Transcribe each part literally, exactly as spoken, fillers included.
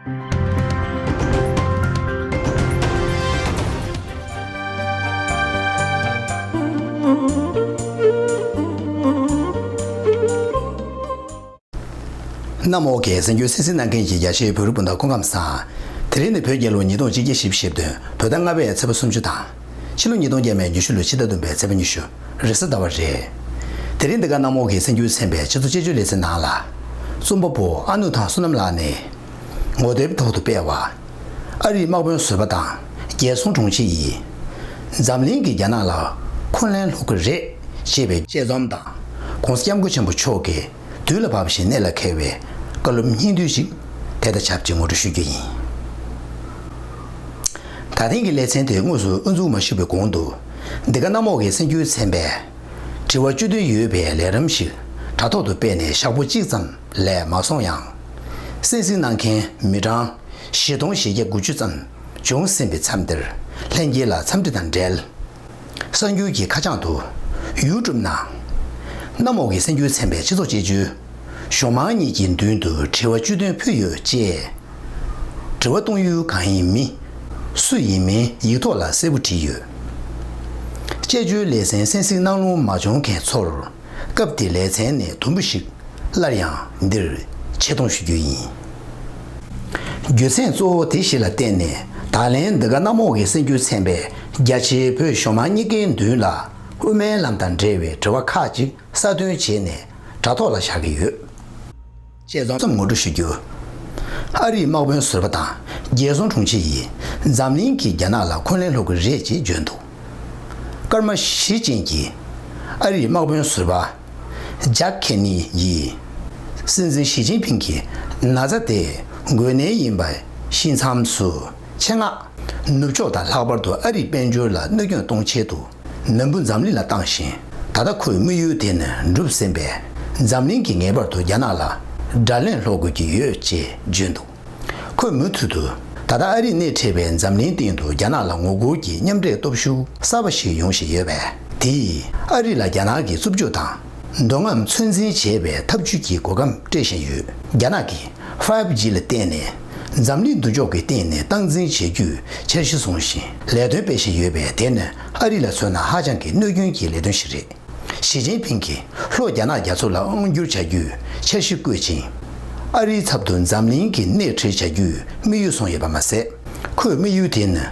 གནམ་འོག་གི་གསར་འགྱུར་གསན་གཟིགས་གནང་མཁན་གྱི་རྒྱ་ཆེའི་བོད་རིགས་སྤུན་ཟླ་སྐུ་ཁམས་བཟང་། དེ་རིང་ནི་བོད་རྒྱལ་ལོ་ཉིས་སྟོང་ཆིག་བརྒྱ་བཞི་བཅུ་ཞེ་བདུན་བོད་ཟླ་ལྔ་པའི་ཚེས་པ་སུམ་ཅུ་དང་། ཕྱི་ལོ་ཉིས་སྟོང་བརྒྱ་མེད་ཉི་ཤུ་ལོའི་ཕྱི་ཟླ་བདུན་པའི་ཚེས་པ་ཉི་ཤུ། རེས་གཟའ་ཟླ་བ་རེད། དེ་རིང་འདི་ག་གནམ་འོག་གི་གསར་འགྱུར་ཚན་པའི་སྤྱི་ཚོགས་དཔྱད་བརྗོད་ལེ་ཚན་ནང་ལ། རྩོམ་པ་པོ་ཨ་ནུ་ཐང་བསོད་ནམས་ལགས་ནས། ངོ་དེབ་ཐོག་ཏུ་སྤེལ་བ། ཨ་རིའི་དམག་དཔོན་ཟུར་པ་དང་རྒྱལ་སྲུང་དྲུང་ཆེ་ཡིས། འཛམ་གླིང་གིས་རྒྱ་ནག་ལ་འཁོན་ལན་སློག་གི་རེད་ཅེས་པའི་དཔྱད་རྩོམ་དང་།༧གོང་ས་༧སྐྱབས་མགོན་ཆེན་པོ་མཆོག་གིས་དུས་ལ་བབ་པ་ཞིག་གནད་ལ་འཁེལ་བའི་བཀའ་སློབ་སྙིང་བསྡུས་ཤིག་དེ་དང་ཆབས་ཅིག་ངོ་སྤྲོད་ཞུ་རྒྱུ་ཡིན། ད་ཐེངས་ཀྱི་ལེ་ཚན་དེ་དངོས་སུ་དབུ་འཛུགས་མ་ཞུས་པའི་གོང་དུ། འདི་ག་གནམ་འོག་གི་གསར་འགྱུར་ཚན་པས། དྲི་བ་བཅུ་བདུན་ཡོད་པའི་ལས་རིམ་ཞིག་དྲ་ཐོག་ཏུ་སྤེལ་ནས་ཞག་པོ་གཅིག་ཙམ་ལས་མ་སོང་ཡང་། གསན་གཟིགས་གནང་མཁན་མི་གྲངས་བཞི་སྟོང་བཞི་བརྒྱ་དགུ་བཅུ་ཙམ་བྱུང་ཟིན་པའི་མཚམས་འདིར། ལྷན་རྒྱས་ལ་འཚམས་འདྲི་དང་འབྲེལ། གསར་འགྱུར་གྱི་ཁ་བྱང་དུ་ཡུ་ཊུབ་ནང་། གནམ་འོག་གི་གསར་འགྱུར་ཚན་པའི་སྤྱི་ཚོགས་དཔྱད་བརྗོད། གཞུང་མང་གཉིས་ཀྱི་མདུན་དུ་དྲི་བ་བཅུ་བདུན་ཕུལ་ཡོད་ཅེས། དྲི་བ་གཏོང་ཡུལ་གང་ཡིན་མིན། སུ་ཡིན་མིན་ཡིག་ཐོག་ལ་གསལ་པོ་བྲིས་ཡོད། དཔྱད་བརྗོད་ལེ་ཚན་གསན་གཟིགས་གནང་ལུགས་མ་བྱུང་མཁན་ཚོར། སྐབས་དེའི་ལེ་ཚན་ནས་དུམ་བུ་ཞིག་སླར་ཡང་འདིར་ཆེད་གཏོང་ཞུ་རྒྱུ་ཡིན། རྒྱུ་མཚན་གཙོ་བོ་དེ་ཞིག་ལ་བརྟེན་ནས། ད་ལན་འདི་ག་གནམ་འོག་གི་གསར་འགྱུར་ཚན་པས་རྒྱ་ཆེའི་བོད་གཞུང་མང་གཉིས་ཀའི་མདུན་ལ། དབུ་མའི་ལམ་དང་འབྲེལ་བའི་དྲི་བ་ཁག་ཅིག་གསར་འདོན་བྱས་ནས་དྲ་ཐོག་ལ་བཞག་གི་ཡོད། དཔྱད་རྩོམ་ངོ་སྤྲོད་ཞུ་རྒྱུ། ཨ་རིའི་དམག་དཔོན་ཟུར་པ་དང་རྒྱལ་སྲུང་དྲུང་ཆེ་ཡིས། འཛམ་གླིང་གིས་རྒྱ་ནག་ལ་འཁོན་ལན་སློག་གི་རེད་ཅེས་བརྗོད་འདུག་སྐར་མ་བཞི་ཅན་གྱི་ཨ་རིའི་དམག་དཔོན་ཟུར་པ། ཇག་ཁེ་ནི་ཡིས། སྲིད་འཛིན་ཞི་ཅིན་ཕིང་གི་ན་ཚ་དེ་འགོས་ནད་ཡིན་པ་ཤེས་མཚམས་སུ། ཆེད་མངགས་ནུབ་ཕྱོགས་དང་། ལྷག་པར་དུ་ཨ་རིའི་དཔལ་འབྱོར་ལ་གནོད་སྐྱོན་གཏོང་ཆེད་དུ། ནན་པོ་འཛམ་གླིང་ལ་བཏང་ཞིང་། ད་ལྟ་ཁོས་དམིགས་ཡུལ་དེ་ནི་འགྲུབ་ཟིན་པས། འཛམ་གླིང་གིས་ངེས་པར་དུ་རྒྱ་ནག་ལ་དགྲ་ལན་སློག་དགོས་ཀྱི་ཡོད་ཅེས་བརྗོད་འདུག་ཁོས་མུ་མཐུད་དུ། ད་ལྟ་ཨ་རིས་སྣེ་ཁྲིད་པའི་འཛམ་གླིང་སྟེང་དུ་རྒྱ་ནག་ལ་ངོ་རྒོལ་གྱི་མཉམ་འབྲེལ་སྟོབས་ཤུགས་གསར་པ་ཞིག་ཡོང་བཞིན་ཡོད་པས། དེས་ཨ་རི་ལ་རྒྱ་ནག་གི་རྩུབ་སྤྱོད་དང་། འདོད་རྔམ་ཚོད་འཛིན་བྱེད་པའི་ཐབས་ཇུས་ཀྱི་གོ་སྐབས་སྤྲད་བཞིན་ཡོད། རྒྱ་ནག་གིས་ཕའི་བྷི་ཇི་ལ་བརྟེན་ནས། འཛམ་གླིང་མདུན་ཅོག་གི་སྟེང་ནས་སྟངས་འཛིན་བྱེད་རྒྱུའི་འཆར་གཞི་བཟུང་ཞིང་ལས་དོན་སྤེལ་བཞིན་ཡོད་པས། དེ་ནི་ཨ་རི་ལ་མཚོན་ན་ཧ་ཅང་གི་གནོད་སྐྱོན་གྱི་ལས་དོན་ཞིག་རེད། ཞི་ཅིན་ཕིང་གིས་ལྷོ་རྒྱ་ནག་རྒྱ་མཚོ་ལ་དབང་བསྒྱུར་བྱ་རྒྱུའི་འཆར་གཞི་བཀོད་ཅིང་། ཨ་རིའི་ཚབ་ཏུ་འཛམ་གླིང་གི་སྣེ་ཁྲིད་བྱ་རྒྱུའི་དམིགས་ཡུལ་བཟུང་ཡོད་པ་མ་ཟད། ཁོས་དམིགས་ཡུལ་དེ་ནི་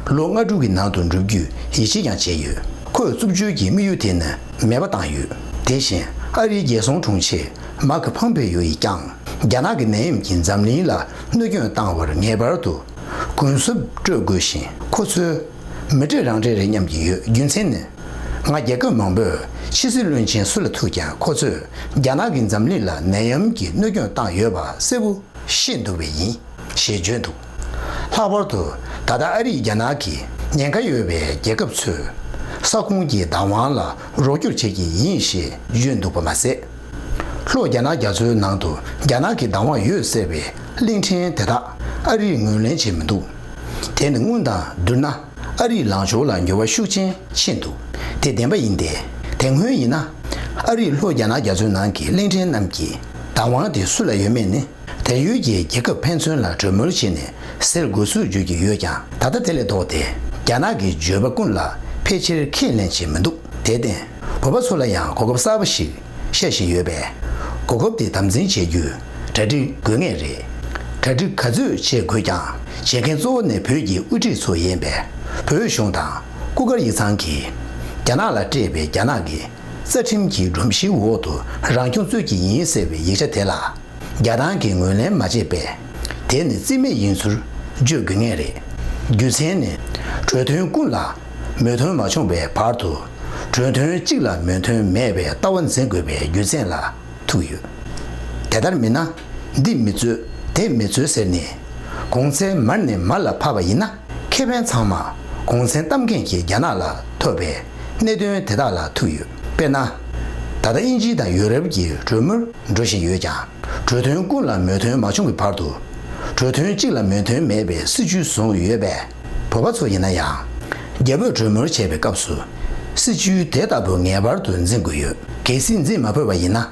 ལོ་ལྔ་དྲུག་གི་ནང་དུ་འགྲུབ་རྒྱུའི་ཡིད་ཆེས་ཀྱང་བྱས་ཡོད། ཁོས་རྩུབ་སྤྱོད་ཀྱི་དམིགས་ཡུལ་དེ་ནི་མེད་པ་བཏང་ཡོད། དེ་བཞིན་ཨ་རིའི་རྒྱལ་སྲུང་དྲུང་ཆེ་མཱ་ཁེ་ཕོམ་པེ་ཡོ་ཡིས་ཀྱང་། རྒྱ་ནག་གི་ནད་ཡམས་ཀྱིས་འཛམ་གླིང་ལ་གནོད་སྐྱོན་བཏང་བར་ངེས་པར་དུ་གུན་གསབ་སྤྲོད་དགོས་ཤིང་། ཁོ་ཚོས་མི་སྤྲད་རང་སྤྲད་རེད་སྙམ་གྱི་ཡོད། རྒྱུ་མཚན་ནི། ང་རྒྱལ་ཁབ་མང་པོས་ཕྱི་སྲིད་བློན་ཆེན་སུ་ལ་ཐུག་ཀྱང་། ཁོ་ཚོས་རྒྱ་ནག་གིས་འཛམ་གླིང་ལ་ནད་ཡམས་ཀྱི་གནོད་སྐྱོན་བཏང་ཡོད་པ་གསལ་པོ་ཤེས་འདུག་པས་ཡིན། ཞེས་བརྗོད་འདུག་ལྷག་པར་དུ། ད་ལྟ་ཨ་རིས་རྒྱ་ནག་གི་ཉེན་ཁ་ཡོད་པའི་རྒྱལ་ཁབ་ཚོས་ས་ཁོངས་ཀྱི་བདག་དབང་ལ་རོགས་སྐྱོར་བྱེད་ཀྱི་ཡིན་ཞེས་བརྗོད་འདུག་པ་མ་ཟད། ལྷོ་རྒྱ་ནག་རྒྱ་མཚོའི་ནང་དུ་རྒྱ་ནག་གི་བདག་དབང་ཡོད་ཟེར་བའི་གླིང་ཕྲན་དེ་དག་ཨ་རིས་ངོས་ལེན་བྱས་མི་འདུག་དེ་ནི་སྔོན་དང་བསྡུར་ན། ཨ་རིའི་ལངས་ཕྱོགས་ལ་འགྱུར་བ་ཤུགས་ཆེན་ཕྱིན་འདུག་དེ་བདེན་པ་ཡིན་ཏེ། དེ་སྔོན་ཡིན་ན། ཨ་རིས་ལྷོ་རྒྱ་ནག་རྒྱ་མཚོའི་ནང་གི་གླིང་ཕྲན་རྣམས་ཀྱི་བདག་དབང་དེ་སུ་ལ་ཡོད་མེད་ནི། དེར་ཡོད་ཀྱི་རྒྱལ་ཁབ་ཕན་ཚུན་ལ་གྲོས་མོལ་བྱས་ནས་སེལ་དགོས་ཚུལ་བརྗོད་ཀྱི་ཡོད་ཀྱང་། ད་ལྟ་དེ་ལས་ལྡོག་སྟེ། རྒྱ་ནག་གི་བརྗོད་པ་ཀུན་ལ་ཕལ་ཆེར་ཁས་ལེན་བྱས་མི་འདུག་དེར་བརྟེན། བོད་པ་ཚོ་ལ་ཡང་གོ་སྐབས་གསར་པ་ཞིག་བཤད་བཞིན་ཡོད་པས། གོ་སྐབས་དེ་དམ་འཛིན་བྱེད་རྒྱུའི་གྲ་སྒྲིག་དགོས་ངེས་རེད། གྲ་སྒྲིག་ག་ཚོད་བྱེད་དགོས་ཀྱང་། བྱེད་མཁན་གཙོ་བོ་ནི་བོད་ཀྱི་དབུ་ཁྲིད་ཚོ་ཡིན་པས། བོད་གཞུང་དང་སྐུ་སྒེར་ཡིག་ཚང་གིས་རྒྱ་ནག་ལ་སྤྲད་པའི་རྒྱ་ནག་གི་རྩ་ཁྲིམས་ཀྱི་སྒྲོམ་གཞིའི་འོག་ཏུ་རང་སྐྱོང་རྩོད་ཀྱི་ཡིན་ཟེར་བའི་ཡིག་ཆ་དེ་ལ། རྒྱ་ནག་གིས་ངོས་ལེན་མ་བྱས་པས། དེ་ནི་རྩིས་མེད་ཡིན་ཚུལ་བརྗོད་དགོས་ངེས་རེད། རྒྱུ་མཚན་ནི། གྲོས་མཐུན་ཀུན་ལ་མོས་མཐུན་མ་བྱུང་བའི་བར་དུ། གྲོས་མཐུན་གཅིག་ལ་མོས་མཐུན་མེད་པའི་ལྟ་བ་འཛིན་དགོས་པའི་རྒྱུ་མཚན་ལ་ཐུག་ཡོད། དེ་ལྟར་མིན་ན། འདི་མི་རྩོད། དེ་མི་རྩོད་ཟེར་ནས། གོང་ཚད་མར་ནས་མར་ལ་འཕར་བ་ཡིན་ན། ཁེ་ཕན་ཚང་མ་གོང་ཚད་གཏམ་མཁན་གྱི་རྒྱ་ནག་ལ་ཐོབ་པའི་གནད་དོན་དེ་དག་ལ་ཐུག་ཡོད། དཔེར་ན། ད་ལྟ་དབྱིན་ཇི་དང་ཡུ་རོབ་ཀྱི་གྲོས་མོལ་འགྲོ་བཞིན་ཡོད་ཀྱང་། གྲོས་མཐུན་ཀུན་ལ་མོས་མཐུན་མ་བྱུང་བའི་བར་དུ། གྲོས་མཐུན་གཅིག་ལ་མོས་མཐུན་མེད་པའི་སྲིད་བྱུས་བཟུང་ཡོད་པས། བོད་པ་ཚོ་ཡིན་ན་ཡང་། རྒྱ་བོད་གྲོས་མོལ་བྱེད་པའི་སྐབས་སུ། སྲིད་བྱུས་དེ་ལྟ་བུ་ངེས་པར་དུ་འཛིན་དགོས་ཡོད། གལ་སྲིད་འཛིན་མ་ཕོད་པ་ཡིན་ན།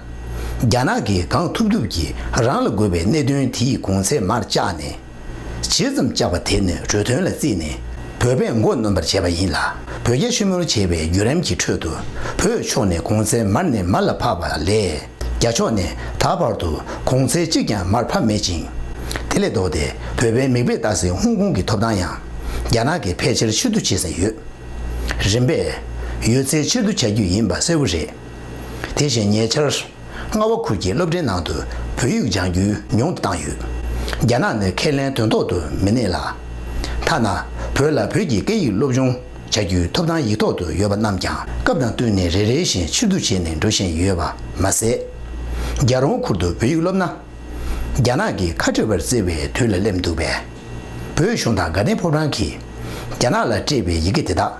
རྒྱ་ནག་གིས་གང་ཐུབ་ཐུབ་ཀྱིས་རང་ལ་དགོས་པའི་གནད་དོན་དེའི་གོང་ཚད་མར་བཅག་ནས། ཇི་ཙམ་བཅག་པ་དེ་ནི་རུས་ཐོན་ལ་བརྩིས་ནས་བོད་པས་མགོ་གནོན་པར་བྱས་པ་ཡིན་ལ། བོད་རྒྱ་ཞི་མོལ་བྱས་པའི་བརྒྱུད་རིམ་གྱི་ཁྲོད་དུ་བོད་ཕྱོགས་ནས་གོང་ཚད་མར་ནས་མར་ལ་འཕར་བ་ལས། རྒྱ་ཕྱོགས་ནས་ད་བར་དུ་གོང་ཚད་གཅིག་ཀྱང་མར་འཕར་མེད་ཅིང་། དེ་ལས་ལྡོག་སྟེ་བོད་པའི་མིག་དཔེ་ལྟ་སའི་ཧོང་ཀོང་གི་ཐོབ་ཐང་ཡང་རྒྱ་ནག་གིས་ཕལ་ཆེར་ཕྱིར་བསྡུ་བྱས་ཟིན་ཡོད། རིམ་པས་ཡོད་ཚད་ཕྱིར་བསྡུ་བྱ་རྒྱུ་ཡིན་པ་གསལ་པོ་རེད། དེ་བཞིན་ཉེ་ཆར། རྔ་བ་ཁུལ་གྱི་སློབ་གྲྭའི་ནང་དུ་བོད་ཡིག་སྦྱང་རྒྱུ་ཉུང་དུ་བཏང་ཡོད། རྒྱ་ནག་ནི་ཁས་ལེན་དོན་ཐོག་ཏུ་མི་གནས་ལ། ཐ་ན་བོད་ལ་བོད་ཀྱི་སྐད་ཡིག་སློབ་སྦྱོང་བྱ་རྒྱུའི་ཐོབ་ཐང་ཡིག་ཐོག་ཏུ་ཡོད་པ་རྣམས་ཀྱང་སྐབས་དང་བསྟུན་ནས་རེ་རེ་བཞིན་ཕྱིར་བསྡུ་བྱས་ནས་འགྲོ་བཞིན་ཡོད་པ་མ་ཟད། རྒྱལ་རོང་ཁུལ་དུ་བོད་ཡིག་སློབ་ན། རྒྱ་ནག་གིས་ཁ་བྲལ་བར་བརྩི་བའི་དུས་ལ་སླེབས་འདུག་པས། བོད་གཞུང་དང་དགའ་ལྡན་ཕོ་བྲང་གིས་རྒྱ་ནག་ལ་སྤྲད་པའི་ཡི་གེ་དེ་དག་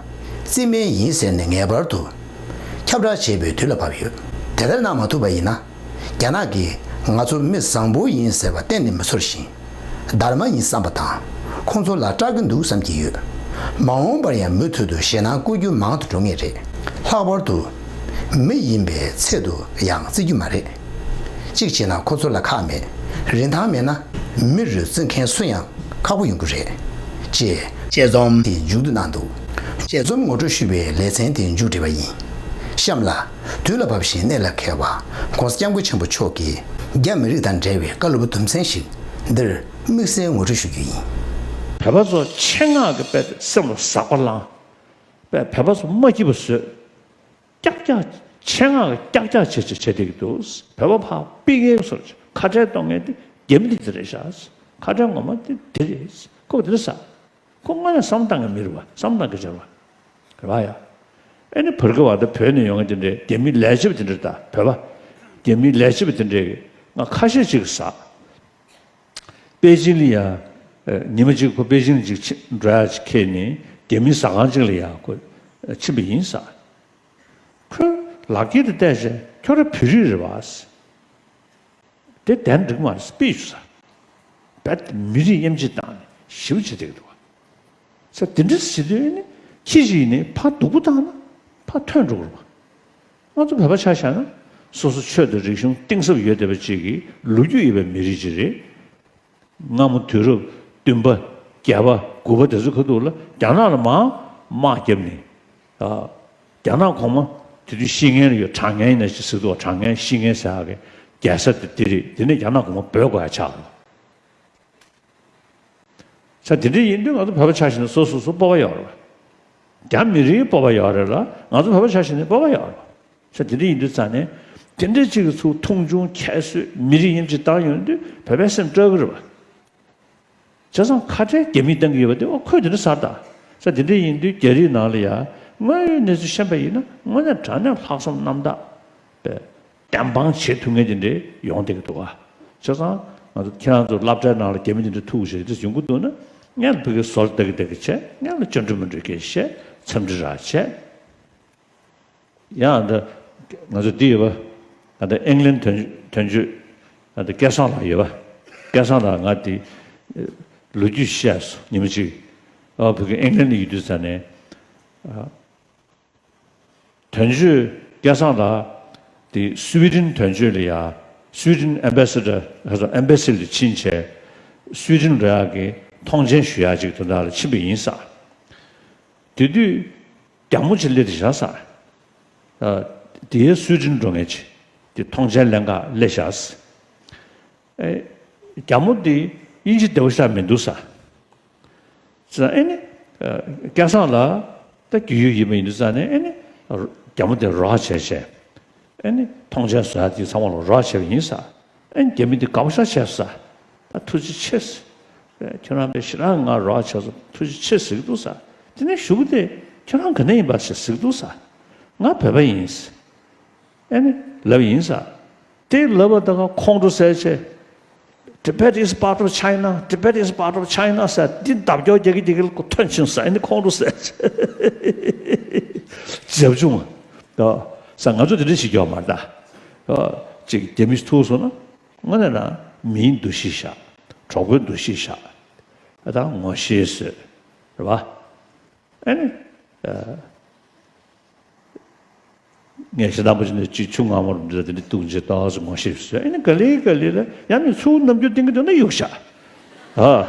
རྩིས་མེད་ཡིན་ཟེར་ནས་ངེས་པར་དུ་ཁྱབ་བསྒྲགས་བྱེད་པའི་དུས་ལ་བབ་ཡོད། དེ་ལྟར་གནང་མ་ཐུབ་པ་ཡིན་ན། རྒྱ་ནག་གིས་ང་ཚོ་མི་བཟང་པོ་ཡིན་ཟེར་བ་གཏན་ནས་མི་ཚོར་ཞིང་། སྡར་མ་ཡིན་བསམ་པ་དང་། ཁོང་ཚོ་ལ་སྐྲག་གི་འདུག་བསམ་གྱི་ཡོད། མ་འོངས་པར་ཡང་མུ་མཐུད་དུ་ཞེད་སྣང་བསྐུལ་རྒྱུ་མང་དུ་འགྲོ་ངེས་རེད། ལྷག་པར་དུ། མི་ཡིན་པའི་ཚད་དུ་ཡང་བརྩི་རྒྱུ་མ་རེད། གཅིག་བྱས་ན་ཁོ་ཚོ་ལ་ཁག་མེད། རིན་ཐང་མེད་ན་མི་རུས་བརྩི་མཁན་སུ་ཡང་ཁག་པོ་ཡོང་གི་རེད། ཅེས་དཔྱད་རྩོམ་དེ་མཇུག་བསྡུ་གནང་འདུག་དཔྱད་རྩོམ་ངོ་སྤྲོད་ཞུས་པའི་ལེ་ཚན་དེ་མཇུག་སྒྲིལ་བ་ཡིན། གཤམ་ལ། དུས་ལ་བབ་ཞིང་གནས་ལ་འཁེལ་བ་༸གོང་ས་༸སྐྱབས་མགོན་ཆེན་པོ་མཆོག་གིས་རྒྱ་མི་རིགས་དང་འབྲེལ་བའི་བཀའ་སློབ་དུམ་ཚན་ཞིག་འདིར་དམིགས་བསལ་ངོ་སྤྲོད་ཞུ་རྒྱུ་ཡིན། བོད་པ་ཚོ་ཆེད་མངགས་ཀྱི་དཔེ་སེམས་ལ་ཟག་པ་བསླངས། དཔེ་བོད་པ་ཚོ་མ་སྐྱིད་པ་བཟོས། ཀྱག་ཀྱག་ཆེད་མངགས་ཀྱི་ཀྱག་ཀྱག་བྱེད་བྱེད་བྱེད་བསྡད་ཀྱི་འདུག་བོད་པ་ཕར་ཕུད་མཁན་བཟོ་ཁ་བྲལ་གཏོང་མཁན་དེ་རྒྱ་མི་དེ་དེ་རེད་ཤག་ཁ་བྲལ་ངོ་མ་དེ་དེ་རེད། ཁོ་དེ་རེད་ས། ཁོ་དངོས་གནས་བསམ་བློ་བཏང་མཁན་མི་རེད་བ། བསམ་བློ་བཏང་མཁན་ཅིག་རེད་བ། རེད་བ་ཡ། ཨེ་ནི་བར་གི་བ་ད་བོད་ནས་ཡོང་མཁན་དེ་འདྲས་རྒྱ་མི་ལས་བྱེད་པ་དེ་འདྲས་ད་བོད་པ། རྒྱ་མི་ལས་བྱེད་པ་དེ་འདྲས་ཀྱིས་ང་ཁ་ཤས་ཅིག་གིས་ཟ། པེ་ཅིང་ལ་ཡ། ཉི་མ་གཅིག་ཁོ་པེ་ཅིང་ལ་ཅིག་ཕྱིན་འགྲོ་ཡ་ཅིག་འཁེལ་ནས་རྒྱ་མིའི་ཟ་ཁང་ཅིག་ལ་ཡ་ཁོ་ཕྱིན་པ་ཡིན་ས། ཁོས་ལག་འཁྱེར་དེ་བལྟས་བྱས་ཁྱོད་རང་བོད་རིགས་རེད་བ། དེ་བདེན་འགྲིག་མ་རེད་དཔེ་ཞུ་ས། རྦད་དེ་མི་རིགས་དབྱེ་འབྱེད་བཏང་ནས་ཞེ་པོ་བྱེད་བསྡད་ཀྱི་འདུག་བ། ས་དེ་འདྲ་ཟེར་དུས་ནི་ཁྱི་ཞིག་ཡིན་ནའི་ཕ་སྡུག་པོ་བཏང་ན་ཕ་ཐོན་འགྲོ་གི་རེད་བ། ང་ཚོ་བོད་པ་ཆ་བཞག་ན་སོ་སོ་ཆོས་དང་རིག་གཞུང་གཏིང་ཟབ་ཡོད་བསྡད་པ་ཅིག་གི་ལོ་རྒྱུས་ཡོད་པའི་མི་རིགས་ཅིག་རེད། སྔ་མོ་དུས་རབས་བདུན་པ་བརྒྱད་པ་དགུ་པ་དེ་ཚོ་ཁ་ཐུག་ལ་རྒྱ་ནག་ལ་མར་དམག་བརྒྱབ་ནས། ཨ། རྒྱ་ནག་གོང་མ་དེ་དུས་ཤི་མཁན་ཡོད། གྲངས་ངན་ཡིན་ན་ཅིག་ཟེར་གི་འདུག་གྲངས་ངན་ཤི་མཁན་ཟེར་ཡག་གི་རྒྱལ་ས་དེ་དེ་རེད། དེ་ནས་རྒྱ་ནག་གོང་མ་འབོད་དགོས་ཡ་ཆགས་སོང་། ས་དེ་འདྲ་ཡིན་དུས་ང་ཚོ་བོད་པ་ཆ་བཞག་ན་སོ་སོ་སོ་སྤོབས་པ་ཡོད་རེད་བ། རྒྱ་མི་རིགས་སྤོབས་པ་ཡོད་རེད་ལ་ང་ཚོ་བོད་པ་ཆ་བཞག་ན་སྤོབས་པ་ཡོད་རེད་བ། ས་དེ་འདྲ་ཡིན་དུས་ཙང་ནས་དེ་འདྲ་གཅིག་གི་ཚུར་མཐོང་ཆུང་ཁྱད་གསོད་མི་རིགས་དབྱེ་འབྱེད་བཏང་ཡོང་དུས་བོད་པའི་སེམས་སྐྲག་གི་རེད་བ། བྱས་ཙང་ཁ་བྲལ་རྒྱ་མིས་བཏང་གི་ཡོད་པ་དེ་ཨོ་ཁོས་དེ་འདྲ་ཟེར་ད། ས་དེ་འདྲ་ཡིན་དུས་རྒྱ་རིགས་ནང་ལ་ཡ་དངོས་ཡོད་གནས་ཚུལ་བཤད་པ་ཡིན་ན་དངོས་གནས་དྲང་གནས་ལྷག་བསམ་རྣམ་དག་པའི་བདེན་དཔང་བྱེད་ཐུབ་མཁན་དེ་འདྲས་ཡོང་བསྡད་ཀྱི་འདུག་ག་བྱས་ཙང་ང་ཚོ་ཁྱེད་རང་ཚོ་སློབ་གྲྭའི་ནང་ལ་རྒྱ་མི་དེ་འདྲ་ཐུག་བྱས་དེ་ཡོང་གི་འདུག་ན་སྔོན་ལ་ཕ་གིར་ཟོལ་ལྟ་གི་ལྟ་གི་བྱས། སྔོན་ལ་ཅོ་འདྲི་མོ་འདྲི་གི་བྱས། འཚམས་འདྲི་ར་བྱས། ཡང་འདི་ང་ཚོ་འདི་ཡོད་པ། ང་འདི་ཨིང་ལན་དོན་དོན་གཅོད་ང་འདི་སྐལ་བཟང་ལགས་ཡོད་པ། སྐལ་བཟང་ལགས་ང་འདི་ལོ་རྒྱུས་བཤད་སོང་ཉི་མ་གཅིག་ཨ་བོད་ཀྱི་ཨིང་ལན་ལ་ཡོད་དུས་ཙ་ནས། དོན་གཅོད་སྐལ་བཟང་ལགས་འདི་སུའི་ཌེན་དོན་གཅོད་ལ་ཡ་སུའི་ཌེན་ཨེམ་བེ་སི་ཌར་ཨེམ་བེ་སི་ལ་ཕྱིན་བྱས་སུའི་ཌེན་འགྲོ་ཡག་གི་ཐོངས་མཆན་ཞུ་ཡག་ཅིག་དོན་དག་ལ་ཕྱིན་པ་ཡིན་ས། དེ་དུས། རྒྱ་མོ་ཅིག་སླེབས་བཞག་ས། ཨ། དེའི་སུའི་ཌེན་འགྲོ་མཁན་ཅིག་དེ་ཐོངས་མཆན་ལེན་ག་སླེབས་བཞག་ས། ཨེ། རྒྱ་མོ་དེ་དབྱིན་ཇི་བདེ་པོ་ཞེ་དྲག་མི་འདུག་ས། ཙང་ཨེ་ནི། ཨ། སྐལ་བཟང་ལགས་ད་རྒྱུས་ཡོད་ཡིན་པ་ཡིན་དུས་ཙང་ནས་ཨེ་ནི། རྒྱ་མོ་དེ་རོགས་བྱས་བྱས། ཨེ་ནི་ཐོངས་མཆན་བཟོ་ཡ་དེ་ཚང་མ་ལ་རོགས་བྱས་པ་ཡིན་ས། ཨེ་ནི་རྒྱ་མི་དེ་དགའ་པོ་ཞེ་དྲག་བྱས་ས། ད་ཐུགས་རྗེ་ཆེ་ཟེར། ཁྱོད་རང་པས་ཞེ་དྲག་ང་རོགས་བྱས་སོང་ཐུགས་རྗེ་ཆེ་ཟེར་གི་འདུག་ས། དེ་ནས་གཞུག་གུ་དེ་ཁྱོད་རང་ག་ནས་ཡིན་པ་ཞེས་ཟེར་གི་འདུག་ས། ང་བོད་པ་ཡིན་ཟེར། ཨེ་ནི་ལབ་ཡིན་ས། དེ་ལབ་པ་དང་ཁོང་ཁྲོ་ཟ་བྱས། Tibet is part of China. Tibet is part of China ཟེར་འདི་འདབ་སྐྱོར་རྒྱག་གི་རྒྱག་གི་ལ་ཁོ་ཐོན་ཕྱིན་ས་ཨེ་ནི་ཁོང་ཁྲོ་ཟ་བྱས། རྒྱབ་ཆུང་། ད་ས་ང་ཚོ་དེ་འདྲ་ཞིག་ཡོད་མ་རེད་ད། ཅིག་རྒྱ་མི་ཐུག་སོང་ན་དངོས་གནས་ན་མིའི་འདུ་ཤེས་བཞག་གྲོགས་པོའི་འདུ་ཤེས་བཞག་ད་ངོ་ཤེས་བཟོས་རེད་བ། ཨེ་ནི། ངས་ཞེ་དྲག་པོ་ཅིག་ནས་ཅིག་ཆུ་མངར་མོ་རུ་འདི་ལ་དེ་འདྲ་བཏུང་བྱས་ཏོག་ཙམ་ངོ་ཤེས་བཟོས། ཨེ་ནི་ག་ལེ་ག་ལེ་ལ་ཡང་མི་ཚུར་རྣམ་འགྱུར་བསྟན་གྱི་འདུག་ན་གཡུག་བཞག་ཨ།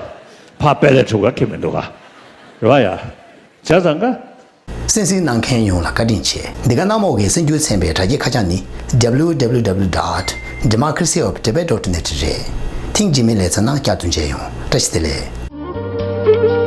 ཕ་དཔལ་ལས་གྲུབ་ག་ཁེ་མི་འདུག་ག་རེད་བ་ཡ། བྱས་ཙང་ག་གསན་གཟིགས་གནང་མཁན་ཡོངས་ལ་བཀའ་དྲིན་ཆེ། འདི་ག་གནམ་འོག་གི་གསར་འགྱུར་ཚན་པའི་དྲ་རྒྱའི་ཁ་བྱང་ནི། W W W dot democracy of tibet dot net རེད། ཐེངས་རྗེས་མའི་ལེ་ཚན་ནང་བསྐྱར་དུ་མཇལ་ཡོང་། བཀྲ་ཤིས་བདེ་ལེགས།